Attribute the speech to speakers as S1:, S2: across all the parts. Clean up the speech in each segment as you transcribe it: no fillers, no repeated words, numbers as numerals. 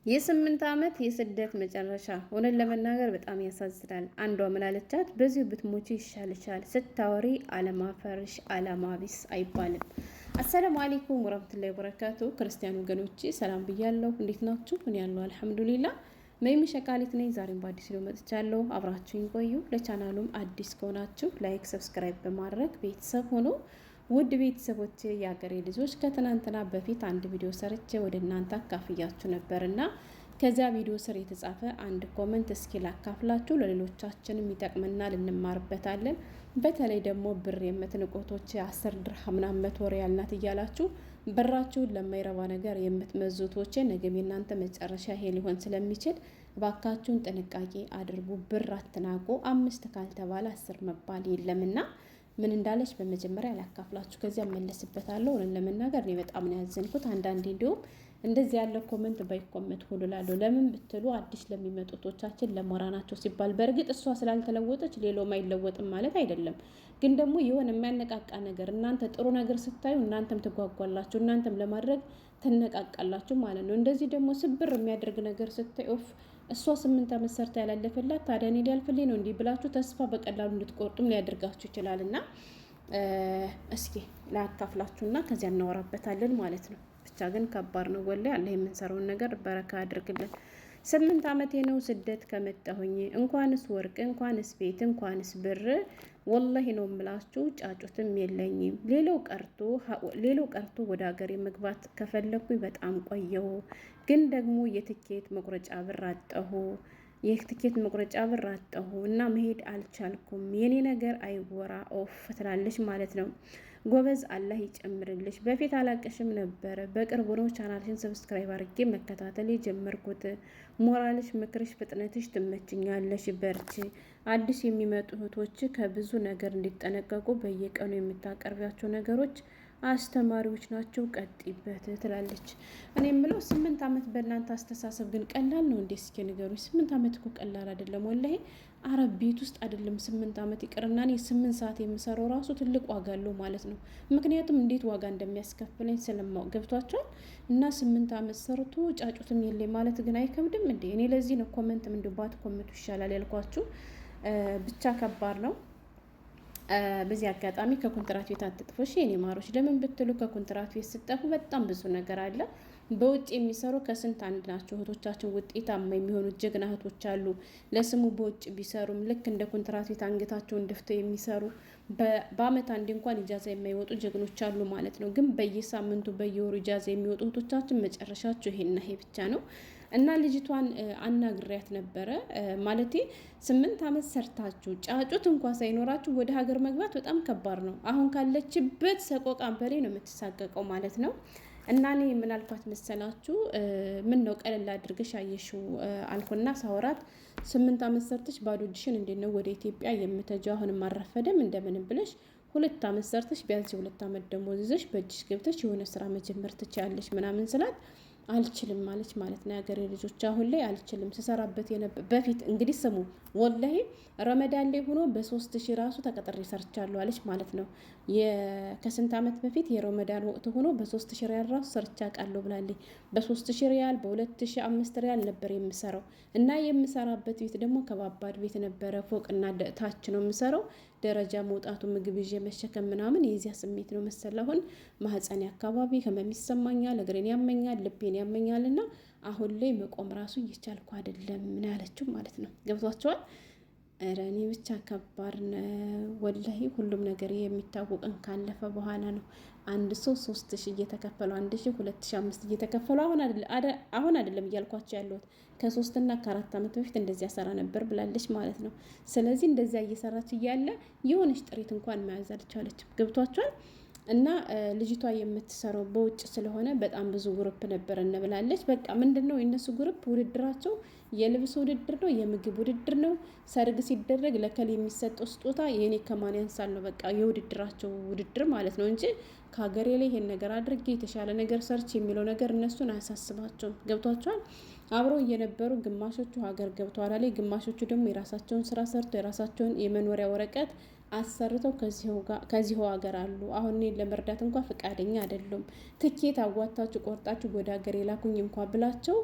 S1: የ8 ዓመት የስደት መጨረሻ እውነት ለመናገር በጣም ያሳዝናል። አንዷ ምናለቻት? በዚሁ ብትሞቺ ይሻልሻል፣ ስታወሪ አለማፈርሽ አላማቢስ አይባልም። السلام عليكم ورحمة الله وبركاته። ክርስቲያን ወገኖቼ ሰላም ብያለሁ። እንዴት ናችሁ? እኔ ያለሁ الحمد لله። መይሚ ሸቃሊት ነኝ። ዛሬም በአዲስ ቪዲዮ መጥቻለሁ። አብራችሁኝ ቆዩ። ለቻናሉም አዲስ ከሆናችሁ like፣ subscribe በማድረግ ቤተሰብ ሆኖ ውድ ቤተሰቦቼ የአገሬ ልጆች ከትናንትና በፊት አንድ ቪዲዮ ሰርቼ ወደ እናንተ አካፍያችሁ ነበርና ከዚያ ቪዲዮ ስር የተጻፈ አንድ comment እስኪ ላካፍላችሁ። ለሌሎቻችንም ይጠቅመናል፣ እንማርበታለን። በተለይ ደግሞ ብር የምትንቆቶች 10 ድርሃም ምናምን 100 ሪያል ናት እያላችሁ ብራችሁን ለማይረባ ነገር የምትመዙቶች ነገም የእናንተ መጨረሻ ይሄ ሊሆን ስለሚችል እባካችሁን ጥንቃቄ አድርጉ። ብር አትናቁ። አምስት ካልተባለ 10 መባል የለምና ምን እንዳለች በመጀመሪያ ላካፍላችሁ፣ ከዚያ መለስበታለሁ። እውነት ለመናገር እኔ በጣም ነው ያዘንኩት። አንዳንዴ እንዲሁም እንደዚህ ያለ comment ባይኮመት ሁሉ ላለሁ። ለምን ብትሉ አዲስ ለሚመጡቶቻችን ለሞራናቸው ሲባል፣ በእርግጥ እሷ ስላልተለወጠች ሌላውም አይለወጥም ማለት አይደለም። ግን ደግሞ የሆነ የሚያነቃቃ ነገር እናንተ ጥሩ ነገር ስታዩ እናንተም ትጓጓላችሁ፣ እናንተም ለማድረግ ትነቃቃላችሁ ማለት ነው። እንደዚህ ደግሞ ስብር የሚያደርግ ነገር ስታዩ ኦፍ እሷ 8 ዓመት ሰርታ ያላለፈላት ታዲያ እኔ ሊያልፍልኝ ነው እንዲህ ብላችሁ ተስፋ በቀላሉ እንድትቆርጡም ሊያደርጋችሁ ይችላል። እና እስኪ ላካፍላችሁና ከዚያ እናወራበታለን ማለት ነው። ብቻ ግን ከባድ ነው ወላሂ። አላህ የምንሰራውን ነገር በረካ አድርግልን። 8 ዓመቴ ነው ስደት ከመጣሁኝ። እንኳንስ ወርቅ እንኳንስ ቤት እንኳንስ ብር ወላሂ ነው የምላችሁ ጫጩትም የለኝም። ሌላው ቀርቶ ወደ ሀገሬ መግባት ከፈለኩኝ በጣም ቆየሁ። ግን ደግሞ የትኬት መቁረጫ ብር አጣሁ። የትኬት መቁረጫ ብር አጣሁ እና መሄድ አልቻልኩም። የኔ ነገር አይወራ ኦፍ ትላለች ማለት ነው። ጎበዝ፣ አላህ ይጨምርልሽ። በፊት አላቀሽም ነበረ። በቅርቡ ነው ቻናልሽን subscribe አድርጌ መከታተል የጀመርኩት። ሞራልሽ፣ ምክርሽ፣ ፍጥነትሽ ትመችኛለሽ። በርቺ። አዲስ የሚመጡ እህቶች ከብዙ ነገር እንዲጠነቀቁ በየቀኑ የምታቀርቢያቸው ነገሮች አስተማሪዎች ናቸው። ቀጥይበት ትላለች። እኔ የምለው 8 ዓመት በእናንተ አስተሳሰብ ግን ቀላል ነው እንዴ? እስኪ ንገሩኝ። 8 ዓመት እኮ ቀላል አይደለም። ወላሂ አረብ ቤት ውስጥ አይደለም 8 ዓመት ይቅርና እኔ 8 ሰዓት የምሰራው ራሱ ትልቅ ዋጋ አለው ማለት ነው። ምክንያቱም እንዴት ዋጋ እንደሚያስከፍለኝ ስለማውቅ ገብቷቸዋል። እና 8 ዓመት ሰርቶ ጫጩትም የለኝ ማለት ግን አይከብድም እንዴ? እኔ ለዚህ ነው comment ም እንዲሁ ባትኮምቱ ይሻላል ያልኳችሁ። ብቻ ከባድ ነው። በዚህ አጋጣሚ ከኮንትራት ቤት አትጥፉ እሺ የኔ ማሮች። ለምን ብትሉ ከኮንትራት ቤት ስጠፉ በጣም ብዙ ነገር አለ። በውጭ የሚሰሩ ከስንት አንድ ናቸው እህቶቻችን፣ ውጤታማ የሚሆኑ ጀግና እህቶች አሉ። ለስሙ በውጭ ቢሰሩም ልክ እንደ ኮንትራት ቤት አንገታቸውን ደፍተው የሚሰሩ፣ በአመት አንድ እንኳን ኢጃዛ የማይወጡ ጀግኖች አሉ ማለት ነው። ግን በየሳምንቱ በየወሩ ኢጃዛ የሚወጡ እህቶቻችን መጨረሻቸው ይሄና ይሄ ብቻ ነው። እና ልጅቷን አናግሪያት ነበረ። ማለቴ 8 ዓመት ሰርታችሁ ጫጩት እንኳ ሳይኖራችሁ ወደ ሀገር መግባት በጣም ከባድ ነው። አሁን ካለችበት ሰቆቃን በላይ ነው የምትሳቀቀው ማለት ነው። እና እኔ ምን አልኳት መሰላችሁ? ምን ነው ቀለል አድርገሽ አየሽው አልኩና ሳወራት 8 ዓመት ሰርተሽ ባዶ እጅሽን እንዴት ነው ወደ ኢትዮጵያ የምተጂው? አሁንም አልረፈደም፣ እንደምንም ብለሽ 2 ዓመት ሰርተሽ ቢያንስ የ2 ዓመት ደሞዝ ይዘሽ በእጅሽ ገብተሽ የሆነ ስራ መጀመር ትችያለሽ ምናምን ስላት አልችልም ማለች ማለት ነው። የሀገሬ ልጆች አሁን ላይ አልችልም ስሰራበት የነበ በፊት እንግዲህ ስሙ ወላሂ ረመዳን ላይ ሆኖ በ3000 ራሱ ተቀጥሬ ሰርቻለሁ አለች ማለት ነው። ከስንት ዓመት በፊት የረመዳን ወቅት ሆኖ በ3000 ሪያል ራሱ ሰርቻ አውቃለሁ ብላለች። በ3000 ሪያል በ2005 ሪያል ነበር የምሰራው እና የምሰራበት ቤት ደግሞ ከባባድ ቤት ነበረ። ፎቅና ታች ነው የምሰራው። ደረጃ መውጣቱ ምግብ ይዤ መሸከም ምናምን የዚያ ስሜት ነው መሰል። አሁን ማህፀኔ አካባቢ ህመም ይሰማኛል፣ እግሬን ያመኛል፣ ልቤን ያመኛል እና አሁን ላይ መቆም ራሱ እየቻልኩ አይደለም ምን ያለችው ማለት ነው። ገብቷቸዋል። ኧረ እኔ ብቻ ከባድ ነው ወላሂ። ሁሉም ነገር የሚታወቅን ካለፈ በኋላ ነው። አንድ ሰው 3000 እየተከፈለው 1000 2005 እየተከፈለው አሁን አይደለም እያልኳቸው ያለሁት ከ3ና ከ4 ዓመት በፊት እንደዚያ ሰራ ነበር ብላለች ማለት ነው። ስለዚህ እንደዚያ እየሰራች እያለ የሆነች ጥሪት እንኳን መያዝ አልቻለችም። ገብቷቸዋል። እና ልጅቷ የምትሰራው በውጭ ስለሆነ በጣም ብዙ group ነበር እንብላለች። በቃ ምንድን ነው የእነሱ group ውድድራቸው የልብስ ውድድር ነው፣ የምግብ ውድድር ነው። ሰርግ ሲደረግ ለከል የሚሰጠው ስጦታ የኔ ከማን ያንሳል ነው በቃ የውድድራቸው ውድድር ማለት ነው እንጂ ከሀገሬ ላይ ይሄን ነገር አድርጌ የተሻለ ነገር ሰርች የሚለው ነገር እነሱን አያሳስባቸውም። ገብቷቸዋል። አብረው እየነበሩ ግማሾቹ ሀገር ገብተዋል አለ፣ ግማሾቹ ደግሞ የራሳቸውን ስራ ሰርተው የራሳቸውን የመኖሪያ ወረቀት አሰርተው ከዚሁ ሀገር አሉ። አሁን እኔን ለመርዳት እንኳ ፈቃደኛ አይደሉም። ትኬት አዋታችሁ ቆርጣችሁ ወደ ሀገር የላኩኝ እንኳ ብላቸው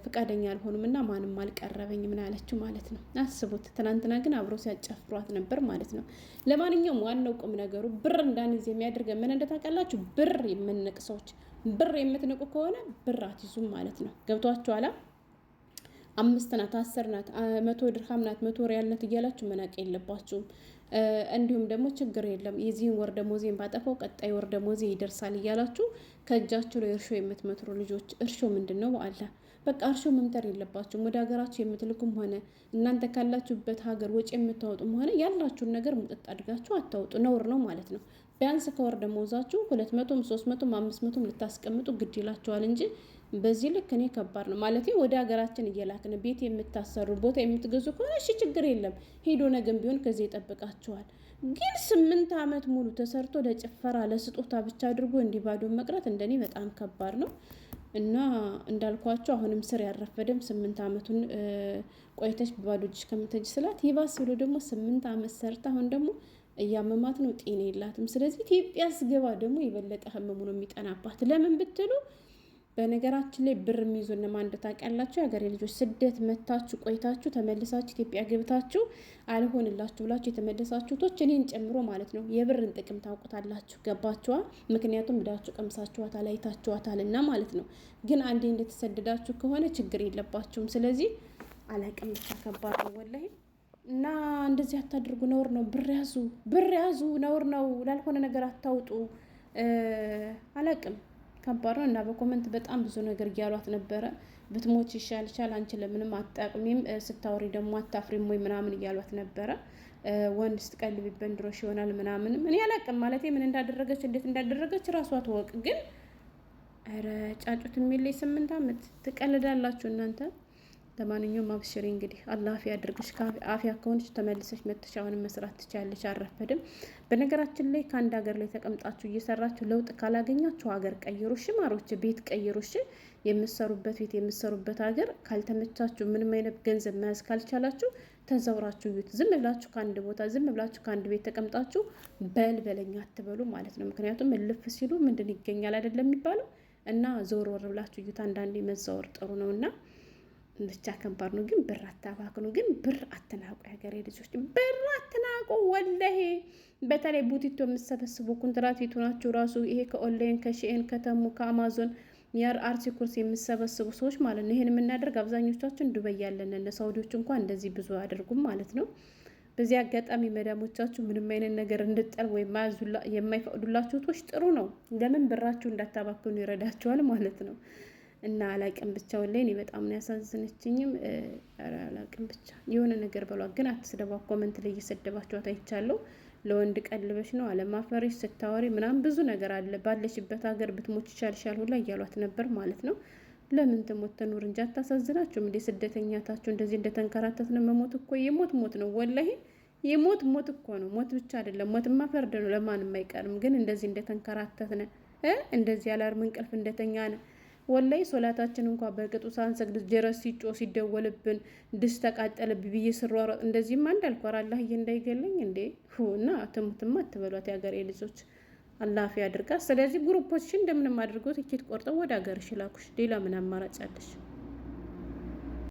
S1: ፍቃደኛ አልሆኑም እና ማንም አልቀረበኝም ምን አለችው ማለት ነው። አስቡት። ትናንትና ግን አብሮ ሲያጨፍሯት ነበር ማለት ነው። ለማንኛውም ዋናው ቁም ነገሩ ብር እንዳንይዝ የሚያደርገን ምን እንደታውቃላችሁ? ብር የምንንቅ ሰዎች፣ ብር የምትንቁ ከሆነ ብር አትይዙም ማለት ነው። ገብቷችኋል? 5 ናት፣ 10 ናት፣ 100 ድርሃም ናት፣ 100 ሪያል ናት እያላችሁ መናቅ የለባችሁም። እንዲሁም ደግሞ ችግር የለም የዚህን ወር ደሞዜን ባጠፋው ቀጣይ ወር ደሞዜ ይደርሳል እያላችሁ ከእጃችሁ ላይ እርሾ የምትመትሩ ልጆች፣ እርሾ ምንድን ነው? በአላህ በቃ እርሾ መምተር የለባችሁም። ወደ ሀገራችሁ የምትልኩም ሆነ እናንተ ካላችሁበት ሀገር ወጪ የምታወጡም ሆነ ያላችሁን ነገር ሙጥጥ አድርጋችሁ አታውጡ፣ ነውር ነው ማለት ነው። ቢያንስ ከወር ደሞዛችሁ 200ም 300ም 500ም ልታስቀምጡ ግድ ይላችኋል እንጂ በዚህ ልክ እኔ ከባድ ነው ማለት። ወደ ሀገራችን እየላክን ቤት የምታሰሩ፣ ቦታ የምትገዙ ከሆነ እሺ ችግር የለም፣ ሄዶ ነገም ቢሆን ከዚህ ይጠብቃችኋል። ግን 8 ዓመት ሙሉ ተሰርቶ ለጭፈራ ለስጦታ ብቻ አድርጎ እንዲህ ባዶ መቅረት እንደኔ በጣም ከባድ ነው። እና እንዳልኳቸው አሁንም ስር ያረፈደም 8 ዓመቱን ቆይተሽ በባዶ እጅሽ ከምትሄጂ ስላት ይባስ ብሎ ደግሞ 8 ዓመት ሰርታ አሁን ደግሞ እያመማት ነው፣ ጤና የላትም። ስለዚህ ኢትዮጵያ ስገባ ደግሞ የበለጠ ህመሙ ነው የሚጠናባት። ለምን ብትሉ በነገራችን ላይ ብር የሚይዙ እነማን እንደታውቃላችሁ? የሀገሬ ልጆች፣ ስደት መታችሁ ቆይታችሁ ተመልሳችሁ ኢትዮጵያ ገብታችሁ አልሆንላችሁ ብላችሁ የተመለሳችሁ ቶች እኔን ጨምሮ ማለት ነው የብርን ጥቅም ታውቁታላችሁ። ገባችኋ? ምክንያቱም እዳችሁ ቀምሳችኋታል፣ አይታችኋታል እና ማለት ነው። ግን አንዴ እንደተሰደዳችሁ ከሆነ ችግር የለባችሁም። ስለዚህ አላቅም ብቻ ከባድ ነው ወላሂ። እና እንደዚህ አታድርጉ፣ ነውር ነው። ብር ያዙ፣ ብር ያዙ፣ ነውር ነው። ላልሆነ ነገር አታውጡ። አላቅም ከባድ ነው። እና በ comment በጣም ብዙ ነገር እያሏት ነበረ። ብትሞች ይሻልሻል፣ አንቺ ለምንም አትጠቅሚም፣ ስታወሪ ደግሞ አታፍሪም ወይ ምናምን እያሏት ነበረ። ወንድ ስትቀልቢበት ድሮሽ ይሆናል ምናምንም። እኔ አላቅም ማለት ምን እንዳደረገች እንዴት እንዳደረገች ራሷ ትወቅ። ግን ኧረ ጫጩት የሚለይ 8 ዓመት ትቀልዳላችሁ እናንተ። ለማንኛውም አብሽሪ እንግዲህ አላህ አፊያ ያድርግሽ። አፊያ ከሆንሽ ተመልሰሽ መጥተሽ አሁንም መስራት ትችያለሽ። አልረፈድም። በነገራችን ላይ ከአንድ ሀገር ላይ ተቀምጣችሁ እየሰራችሁ ለውጥ ካላገኛችሁ ሀገር ቀይሩ እሺ ማሮች፣ ቤት ቀይሩ እሺ። የምትሰሩበት ቤት የምትሰሩበት ሀገር ካልተመቻችሁ፣ ምንም አይነት ገንዘብ መያዝ ካልቻላችሁ ተዘውራችሁ እዩት። ዝም ብላችሁ ከአንድ ቦታ፣ ዝም ብላችሁ ከአንድ ቤት ተቀምጣችሁ በል በለኛ አትበሉ ማለት ነው። ምክንያቱም እልፍ ሲሉ ምንድን ይገኛል አይደለም የሚባለው እና ዞር ወር ብላችሁ እዩት። አንዳንዴ መዛወር ጥሩ ነው እና ብቻ ከባድ ነው። ግን ብር አታባክኑ፣ ግን ብር አትናቁ። የሀገሬ ልጆች ብር አትናቁ። ወለሄ በተለይ ቡቲቶ የምትሰበስቡ ኮንትራት ናችሁ ራሱ ይሄ ከኦንላይን ከሺኤን ከተሙ ከአማዞን ያር articles የምሰበስቡ ሰዎች ማለት ነው። ይሄን የምናደርግ አብዛኞቻችን ዱበይ ያለን እነ ሳውዲዎች እንኳን እንደዚህ ብዙ አያደርጉም ማለት ነው። በዚህ አጋጣሚ መዳሞቻችሁ ምንም አይነት ነገር እንድጠል ወይም የማይፈቅዱላችሁ ቶች ጥሩ ነው። ለምን ብራችሁ እንዳታባክኑ ይረዳችኋል ማለት ነው። እና አላቅም ብቻ ወላሂ እኔ በጣም ነው ያሳዝነችኝም። አላቅም ብቻ የሆነ ነገር በሏ፣ ግን አትስደቧ። Comment ላይ እየሰደባችኋት አይቻለሁ። ለወንድ ቀልበሽ ነው አለማፈርሽ ስታወሪ ምናምን ብዙ ነገር አለ። ባለሽበት ሀገር ብትሞች ይሻልሻል ሁላ እያሏት ነበር ማለት ነው። ለምን ትሞት ተኑር እንጂ አታሳዝናችሁም እንዴ? ስደተኛታችሁ እንደዚህ እንደተንከራተት ነው መሞት እኮ የሞት ሞት ነው ወላሂ የሞት ሞት እኮ ነው። ሞት ብቻ አይደለም፣ ሞትማ ፈርድ ነው፣ ለማንም አይቀርም። ግን እንደዚህ እንደተንከራተትነ እንደዚህ alarm እንቅልፍ እንደተኛነ ወላይ ሶላታችን እንኳ በቅጡ ሳንሰግድ ጀረስ ሲጮ ሲደወልብን ድስት ተቃጠለብ ብዬ ስሯሯጥ እንደዚህማ እንዳልኳር አላህዬ እንዳይገለኝ እንዴ እና ትሙትማ አትበሏት የሀገሬ ልጆች፣ አላህ ያድርጋት። ስለዚህ ግሩፖችሽን እንደምንም አድርገው ትኬት ቆርጠው ወደ ሀገርሽ ላኩሽ። ሌላ ምን አማራጭ አለሽ?